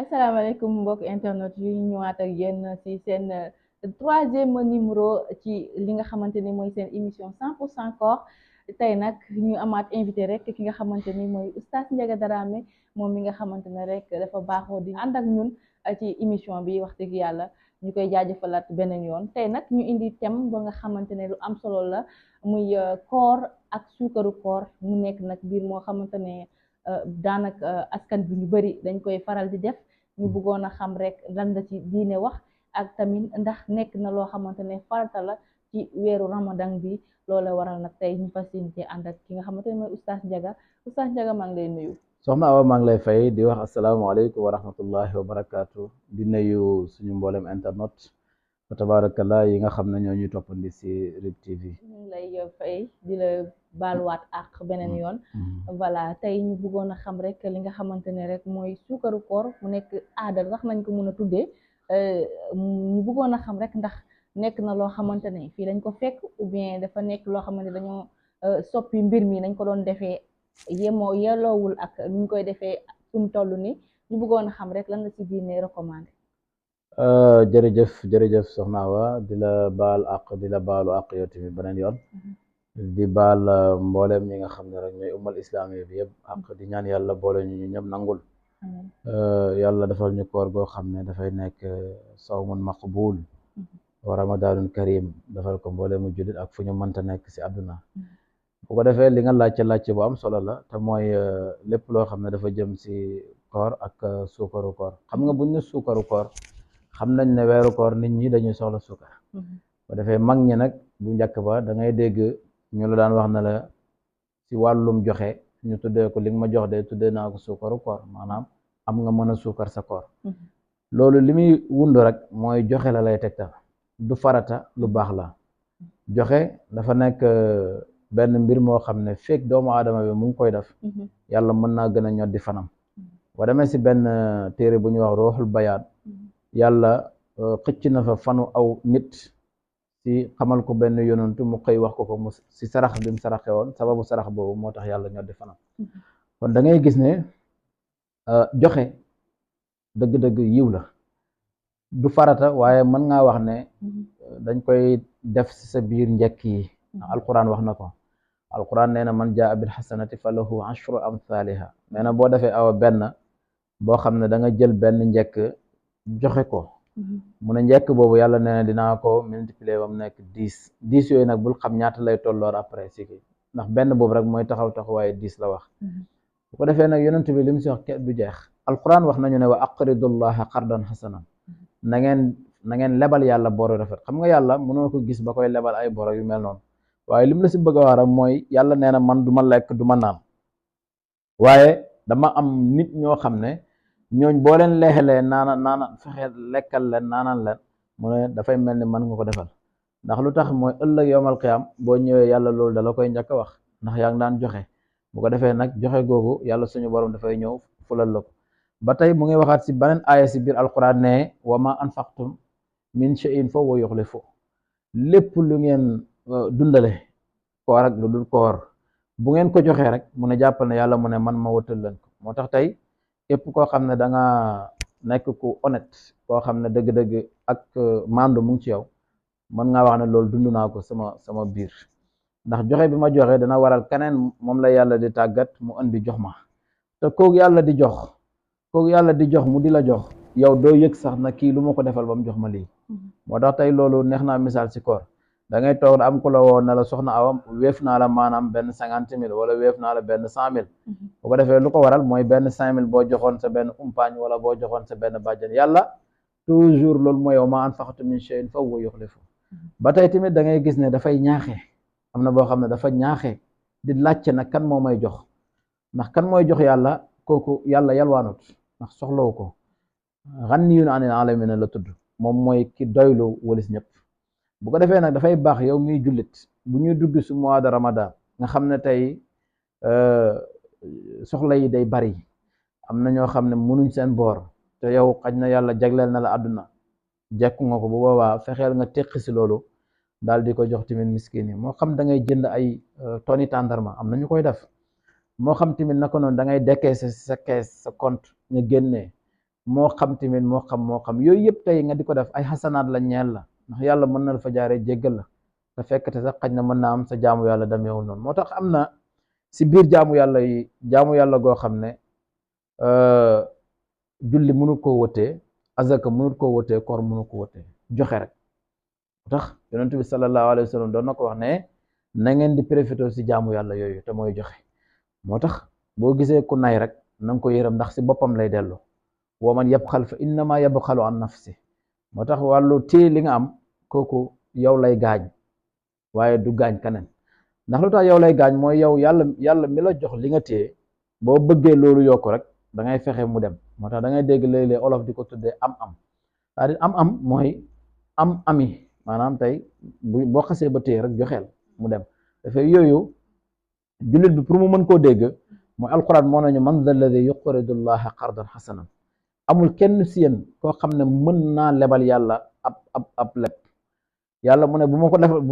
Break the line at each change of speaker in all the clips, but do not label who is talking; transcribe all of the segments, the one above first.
asalaamaaleykum mbokk internet yi ñu ñëwaat ak yéen ci seen troisième numéro ci li nga xamante ni mooy seen émission 100% corps tey nag ñu amaat invité rek ki nga xamante ni mooy oustaz Ndiaga Dramé moom mi nga xamante ne rek dafa baaxoo di ànd ak ñun ci émission bi wax dëgg yàlla ñu koy jaajëfalaat beneen yoon tey nag ñu indi thème ba nga xamante ne lu am solo la muy koor ak suukaru koor mu nekk nag biir moo xamante ne daanaka askan bi ñu bari dañ koy faral di def ñu bëggoon a xam rek lan la ci diine wax ak tamit ndax nekk na loo xamante ne farata la ci weeru ramadan bi loola waral nag tey ñu fas yéene ànd ak ki nga xamante ne mooy oustaz Ndiaga maa ngi lay nuyu.
soxna Awa maa ngi lay fay di wax asalaamaaleykum wa rahmatullahi wa barakaatu di nuyu suñu mboolem internet fa tabarakallah yi nga xam ne ñoo ñuy toppandi si RIB TV.
ñu ngi lay fay di la baaluwaat ak beneen yoon. voilà tey ñu bëggoon a xam rek li nga xamante ne rek mooy suukaru koor mu nekk aada sax nañ ko mën a tuddee ñu bëggoon a xam rek ndax nekk na loo xamante ne fii dañ ko fekk ou bien dafa nekk loo xamante ne dañoo soppi mbir mi dañ ko doon defee yemoo yelloowul ak ni ñu koy defee fu mu toll ni ñu bëggoon a xam rek lan la ci diine recommandé.
jërëjëf soxna Awa di la baal àq di la baalu àq yow tamit beneen yoon. di baal mbooleem ñi nga xam ne rek ñooy ummal islaami bi yëpp àq di ñaan yàlla boole ñu ñëpp nangul. yàlla defal ñu koor goo xam ne dafay nekk sawmun maqbul wa ramadanun karim defal ko mboole mu jullit ak fu ñu mënta nekk si àdduna bu ko defee li nga laajte bu am solo la te mooy lépp loo xam ne dafa jëm si koor ak suukaru koor xam nga buñ ne suukaru koor xam nañ ne weeru koor nit ñi dañuy soxla suukar bu defee mag ñi nag bu njëkk ba da ngay dégg ñu la daan wax na la si wàllum joxe ñu tuddee ko li nga ma jox de tuddee naa ko suukaru koor maanaam am nga mën a suukar sa koor loolu li muy wund rek mooy joxe la lay tegtal du farata lu baax la joxe dafa nekk benn mbir moo xam ne fekk doomu aadama bi mu ngi koy def yàlla mën naa gën a ñoddi fanam boo demee si benn téere bu ñuy wax ruuxul bayaan yàlla xëcc na fa fanu aw nit si xamal ko benn yonantu mu xëy wax ko mu si sarax bi mu saraxe woon sababu sarax boobu moo tax yàlla ñoddi fanam kon da ngay gis ne joxe dëgg-dëgg yiw la du farata waaye mën ngaa wax ne dañ koy def si sa biir njëkk yi alquran wax na ko alquran nee na man jaa bil xasanati fa lahu ashru amthaliha nee na boo defee awa benn boo xam ne da nga jël benn njëkk joxe ko mu ne njëkk boobu yàlla nee na dinaa ko multiplier ba mu nekk 10 yooyu nag bul xam ñaata lay tolloor après si kii ndax benn boobu rek mooy taxaw waaye 10 la wax bu ko defee nag yonent bi li mu si wax kenn du jeex alquran wax nañu ne wa aqridullaha qardan hasanan na ngeen lebal yàlla boro rafet xam nga yàlla mënoo ko gis ba koy lebal ay boro yu mel noonu waaye lim la si bëgg a wax rek mooy yàlla nee na man du ma lekk du ma naan waaye dama am nit ñoo xam ne ñooñ boo leen leexalee naana fexe lekkal leen naanaan leen mu ne dafay mel ni mën nga ko defal ndax lu tax mooy ëllëg yowmal qiyaam boo ñëwee yàlla loolu dala koy njëkk a wax ndax yaa ngi daan joxe bu ko defee nag joxe googu yàlla suñu borom dafay ñëw fulal la ko ba tey mu ngi waxaat si beneen aaya si biir alquran ne wa ma anfaqtum min shay'in fa huwa yukhlifu lépp lu ngeen dundale koor ak lu dul koor bu ngeen ko joxee rek mu ne jàppal ne yàlla mu ne man ma wëtal leen ko moo tax tey képp koo xam ne da nga nekk ku honnête koo xam ne dëgg-dëgg ak mandu mu ngi ci yow mën ngaa wax ne loolu dund naa ko sama biir ndax joxe bi ma joxe dana waral keneen moom la yàlla di tàggat mu andi jox ma te kooku yàlla di jox mu di la jox yow doo yëg sax na kii lu ma ko defal ba mu jox ma lii moo tax tey loolu neex naa misaal si koor da ngay toog am ku la woo ne la soxna Awa weef naa la maanaam benn 50 000 wala weef naa la benn 100 000 bu ko defee lu ko waral mooy benn 5 000 boo joxoon sa benn umpaañ wala boo joxoon sa benn bàjjan yàlla toujours loolu mooy wa ma anfaqtum min shay'in fa huwa yukhlifu ba tey tamit da ngay gis ne dafay ñaaxee am na boo xam ne dafa ñaaxee di laajte nag kan moo may jox ndax kan mooy jox yàlla kooku yàlla yalwaanut ndax soxlawu ko ghaniyun anil alamin la tudd moom mooy ki doylu walis ñëpp bu ko defee nag dafay baax yow miy jullit bu ñuy dugg si mois de ramadan nga xam ne tey soxla yi day bari am na ñoo xam ne mënuñ seen boor te yow xaj na yàlla jagleel na la àdduna jekku nga ko bu boobaa fexeel nga teqi si loolu daal di ko jox tamit miskin yi moo xam da ngay jënd ay toni tàndarma am na ñu koy def moo xam tamit naka noonu da ngay décaisser sa kees sa compte nga génnee moo xam tamit moo xam yooyu yëpp tey nga di ko def ay xasanaat la ñeel la ndax yàlla mën na la fa jaaree jéggal la te fekk te sax xaj na mën naa am sa jaamu yàlla demeewul noonu moo tax am na si biir jaamu yàlla yi jaamu yàlla goo xam ne julli mënul koo wëtee azaka mënul koo wëtee koor mënul ko wëtee joxe rek moo tax yonent bi sallallahu alayhi wa sallam doon na ko wax ne na ngeen di profité si jaamu yàlla yooyu te mooy joxe moo tax boo gisee ku nay rek na nga ko yërëm ndax si boppam lay dellu wa man yabxal fa innama yabxalu an nafsi moo tax wàllu téye li nga am kooku yow lay gaañ waaye du gaañ keneen ndax lu tax yow lay gaañ mooy yow yàlla mi la jox li nga téye boo bëggee loolu yokku rek da ngay fexe mu dem moo tax da ngay dégg léeg-léeg olof di ko tuddee am-am c'est-à-dire am-am mooy am-ami maanaam tey boo xasee ba téye rek joxeel mu dem dafay yooyu jullit bi pour mu mën koo dégg mooy alquran moo nañu man dha alladi yuqridu llaha qardan xasanan amul kenn si yéen koo xam ne mën naa lebal yàlla ab leb yàlla mu ne bu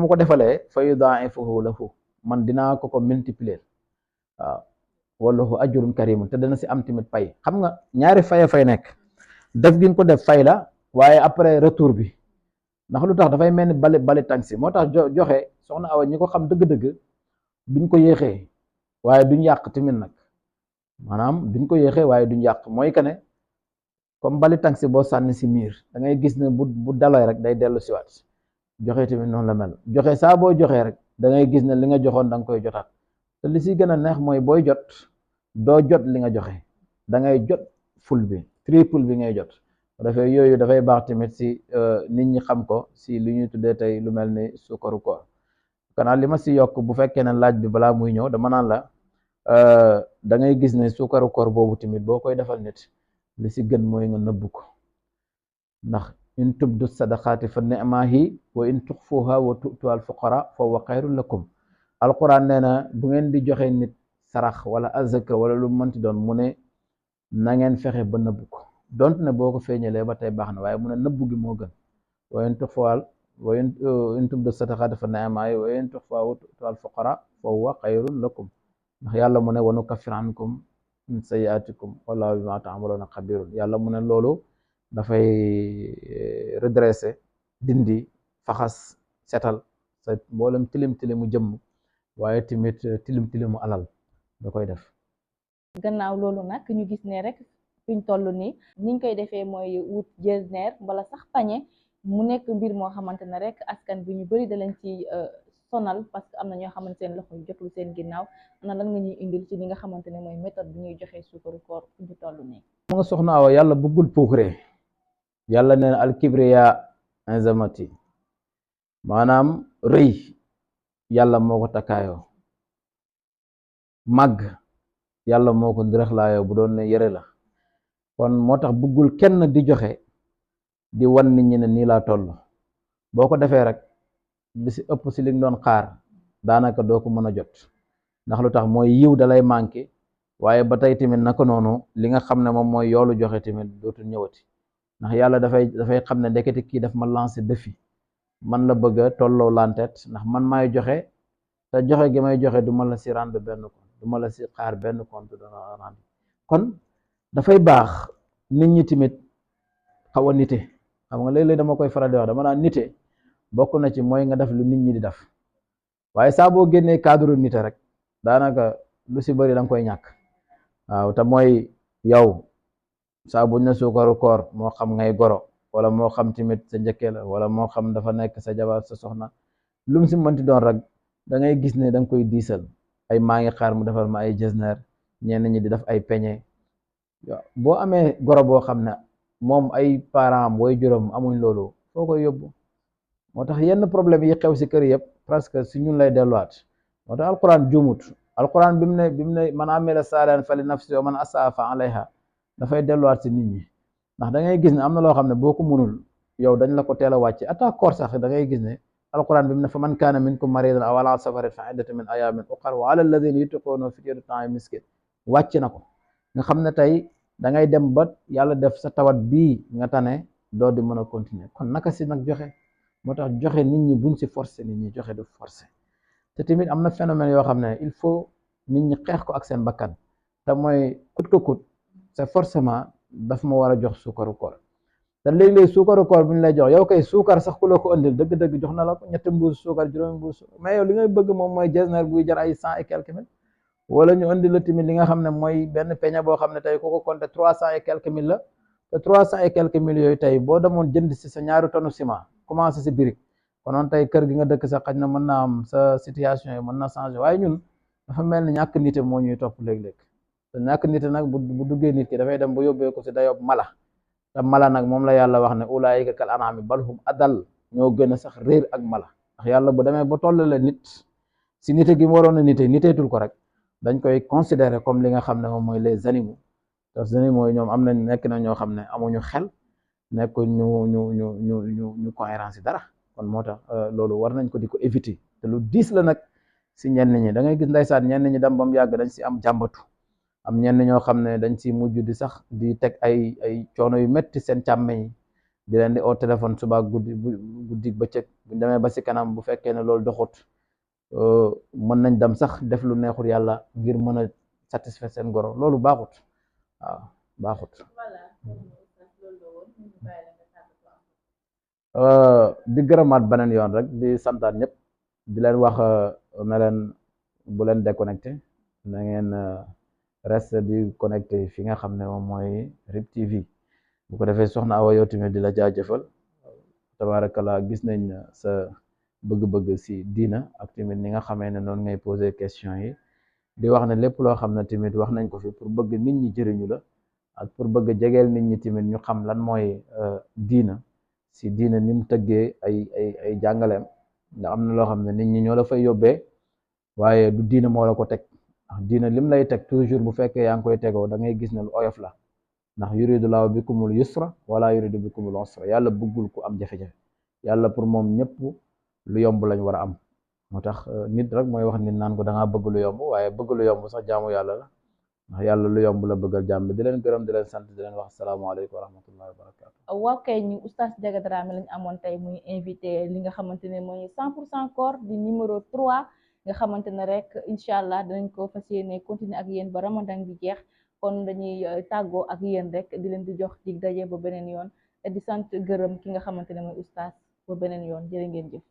ma ko defalee fa yudaa'ifuhu lahu man dinaa ko multiplier waaw wallahu ajrun karimun te dana si am tamit pay xam nga ñaari fay nekk def giñ ko def fay la waaye après retour bi ndax lu tax dafay mel ni bali tànsi moo tax joxe soxna Awa ñi ko xam dëgg-dëgg duñ ko yéexee waaye duñ yàq tamit nag maanaam duñ ko yéexee waaye duñ yàq mooy que ne comme bali tànsi boo sànni si miir da ngay gis ne bu dalooy rek day dellu siwaat joxe tamit noonu la mel joxe saa boo joxee rek da ngay gis ne li nga joxoon da nga koy jotaat te li si gën a neex mooy booy jot doo jot li nga joxe da ngay jot ful bi triple bi ngay jot dafay yooyu dafay baax tamit si nit ñi xam ko si li ñuy tuddee tey lu mel ni suukaru koor kanaa li ma si yokk bu fekkee ne laaj bi balaa muy ñëw dama naan la da ngay gis ne suukaru koor boobu tamit boo koy defal nit li si gën mooy nga nëbbu ko ndax in tubdu sadaqaati fa ni'mahi wa in tuxfuha wa tu'tu al fuqara fa huwa xayrun lakum alquran nee na bu ngeen di joxe nit sarax wala azaka wala lu mënti doon mu ne na ngeen fexe ba nëbbu ko donte ne boo ko feeñalee ba tey baax na waaye mu ne nëbbu gi moo gën wa in tuxfuha wa in tubdu sadaqaati fa ni'mahi wa in tuxfuha wa tu'tu al fuqara fa huwa xayrun lakum ndax yàlla mu ne wa nukaffir ankum min sayyi'atikum wallahu bima ta'maluna xabirun yàlla mu ne loolu dafay redressé dindi faxas setal sa mboolem tilim-tilimu jëmm waaye tamit tilim-tilimu alal da koy def
gannaaw loolu nag ñu gis ne rek fiñ toll nii niñ koy defee mooy wut jesner wala sax pañe mu nekk mbir moo xamante ne rek askan bi ñu bëri da leen ci sonal parce que am na ñoo xamante seen loxo jotul seen ginnaaw ana lan nga ñuy indil ci li nga xamante ne mooy méthode bi ñuy joxe suukaru koor ñu toll nii
mu nga soxna Awa yàlla bëggul puukre yàlla nee na alkibriya inzamati maanaam rëy yàlla moo ko takkaayoo màgg yàlla moo ko ndërëxlaayoo bu doon ne yëre la kon moo tax bëggul kenn di joxe di wan nit ñi ne nii laa toll boo ko defee rek li si ëpp si li nga doon xaar daanaka doo ko mën a jot ndax lu tax mooy yiw dalay manqué waaye ba tey tamit naka noonu li nga xam ne moom mooy yoolu joxe tamit dootul ñëwati ndax yàlla dafay xam ne ndekete kii daf ma lancé défi man la bëgg a tolloo lantet ndax man maay joxe te joxe gi may joxe du ma la si rendre benn compte du ma la si xaar benn compte dana rendre kon dafay baax nit ñi tamit xaw a nite xam nga léeg-léeg dama koy faral di wax dama naan nite bokk na ci mooy nga def lu nit ñi di def waaye saa boo génnee cadre nite rek daanaka lu si bëri da nga koy ñàkk waaw te mooy yow saa buñ na suukaru koor moo xam ngay goro wala moo xam tamit sa njëkkee la wala moo xam dafa nekk sa jabar sa soxna lu mu si mënti doon rek da ngay gis ne da nga koy diisal ay maa ngi xaar mu defal ma ay jesner ñenn ñi di def ay peñe boo amee goro boo xam ne moom ay parents am way juróom amuñ loolu foo koy yóbbu moo tax yenn problème yi xew si kër yëpp presque si ñun lay delluwaat moo tax alquran juumut alquran bi mu ne man amila saalihan fa li nafsi wa man asaa fa alayha dafay delluwaat si nit ñi ndax da ngay gis ne am na loo xam ne boo ko mënul yow dañ la ko teel a wàcce ata koor sax da ngay gis ne alquran bi mu ne fa man kaana minkum maridan aw ala safarin fa iddatu min ayamin ukhar wa ala alladhina yutiqunahu fidyatun ta'amu miskin wàcc na ko nga xam ne tey da ngay dem ba yàlla def sa tawat bii nga tane doo di mën a continuer kon naka si nag joxe moo tax joxe nit ñi buñ si forcé nit ñi joxe du forcé te tamit am na phénomène yoo xam ne il faut nit ñi xeex ko ak seen bakkan te mooy kut ko kut c'est forcément daf ma war a jox suukaru koor te léeg-léeg suukaru koor bu ñu lay jox yow kay suukar sax ku la ko andil dëgg-dëgg jox na la ko ñetti mbuus suukar juróomi mbuus mais yow li ngay bëgg moom mooy jesner buy jar ay 100 et quelques mille wala ñu andi la tamit li nga xam ne mooy benn peña boo xam ne tey ku ko compté 300 et quelques mille la te 300 et quelques mille yooyu tey boo demoon jënd si sa ñaari tonne ciment commencé si birig konoon tey kër gi nga dëkk sax xaj na mën naa am sa situation yi mën na changer waaye ñun dafa mel ni ñàkk nite moo ñuy topp léeg-léeg te ñàkk nite nag bu duggee nit ki dafay dem ba yóbbee ko si dayob mala te mala nag moom la yàlla wax ne ulaayika kal anaami bal hum adal ñoo gën a sax réer ak mala ndax yàlla bu demee ba tollale nit si nite gi mu waroon a niteetul ko rek dañ koy considérer comme li nga xam ne moom mooy les animaux te les animaux yi ñoom am nañ nekk na ñoo xam ne amuñu xel nekk ñu cohérence dara kon moo tax loolu war nañ ko di ko éviter te lu diis la nag si ñenn ñi da ngay gis ndeysaan ñenn ñi dem ba mu yàgg dañ si am jàmbatu am ñenn ñoo xam ne dañ si mujj di sax di teg ay coono yu metti seen càmmeñ yi di leen di au téléphone suba guddi bëccëg bu demee ba si kanam bu fekkee ne loolu doxut mën nañ dem sax def lu neexul yàlla ngir mën a satisfaire seen goro loolu baaxut waaw baaxut di gërëmaat beneen yoon rek di santaat ñëpp di leen wax ne leen bu leen déconnecté na ngeen reste di connecté fi nga xam ne moom mooy RIP TV bu ko defee soxna Awa yow tamit di la jaajëfal tabarakallah gis nañ sa bëgg-bëgg si diina ak tamit ni nga xamee ne noonu ngay poser question yi di wax ne lépp loo xam ne tamit wax nañ ko fi pour bëgg nit ñi jëriñu la ak pour bëgg jegeel nit ñi tamit ñu xam lan mooy diina si diina ni mu tëggee ay jàngaleem ndax am na loo xam ne nit ñi ñoo la fay yóbbee waaye du diina moo la ko teg ndax diina lim lay teg toujours bu fekkee yaa ngi koy tegoo da ngay gis ne lu oyof la ndax yuridu laahu bikumul yusra wala yuridu bikumul usra yàlla bëggul ku am jafe-jafe yàlla pour moom ñëpp lu yomb lañ war a am moo tax nit rek mooy wax nit naan ko da ngaa bëgg lu yomb waaye bëgg lu yomb sax jaamu yàlla la ndax yàlla lu yomb la bëggal jàmm di leen gërëm di leen sant di leen wax salaamaaleykum wa rahmatullahi wa barakatu
waaw kay ñu oustaz Diaga Dramé lañ amoon tey muy invité li nga xamante ne mooy 100% corps di numéro 3 nga xamante ne rek incha allah dinañ ko fas yéene continuer ak yéen ba ramadan bi jeex kon dañuy tàggoo ak yéen rek di leen di jox dig daje ba beneen yoon di sant gërëm ki nga xamante ne mooy oustaz ba beneen yoon jërë ngeen jëf